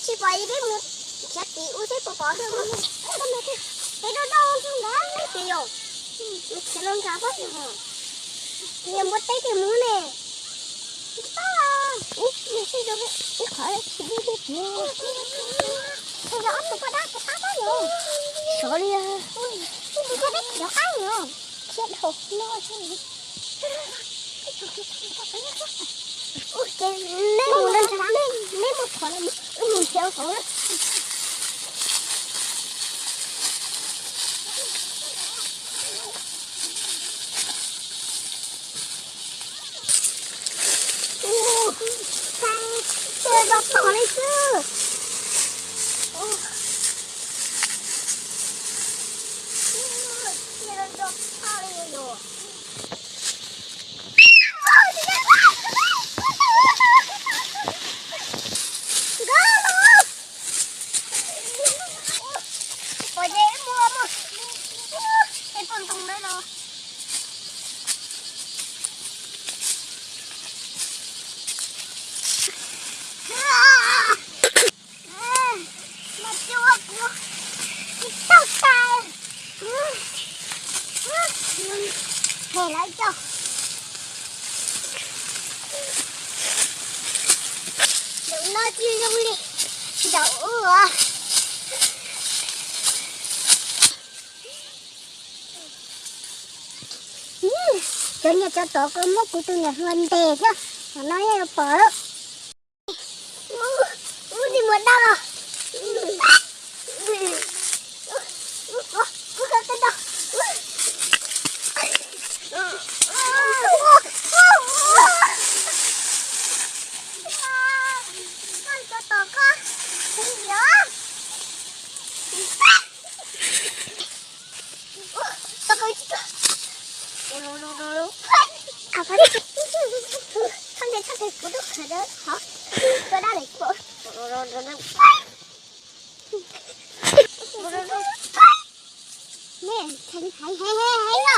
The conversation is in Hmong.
Tsis pom ib peb mus nrhiav tim ub seb puas pom. Peb doj doj ntawd ces yog nws khiav los nrad pab yog. Yog muaj teb ces mus ne. Ub, nws sib zoo ib qhov tsis deb deb. Yog ob tug poj dab khiav qab pab yog. Sov li. Ub, nws khiav deb khiav qab yog. Khiav dhau no xwb. Ub, ces neb mus no nrad, neb mus qhov no, wb mus nrhiav qhov. Cia rau tom li xwb. Ua ces muaj muaj ib tug ntoo na no. Mas cua kuv tsis tau tas. Hes lawv coj. Zaum no tsis zoo li zaum ub. Cov niam cov tod koj muab kuv tus niam hluas ntes xwb, thaum no yeej yuav pom lawm. Ub, ub, mus dab los. Koj cov tod koj, Neb, heev heev heev heev no.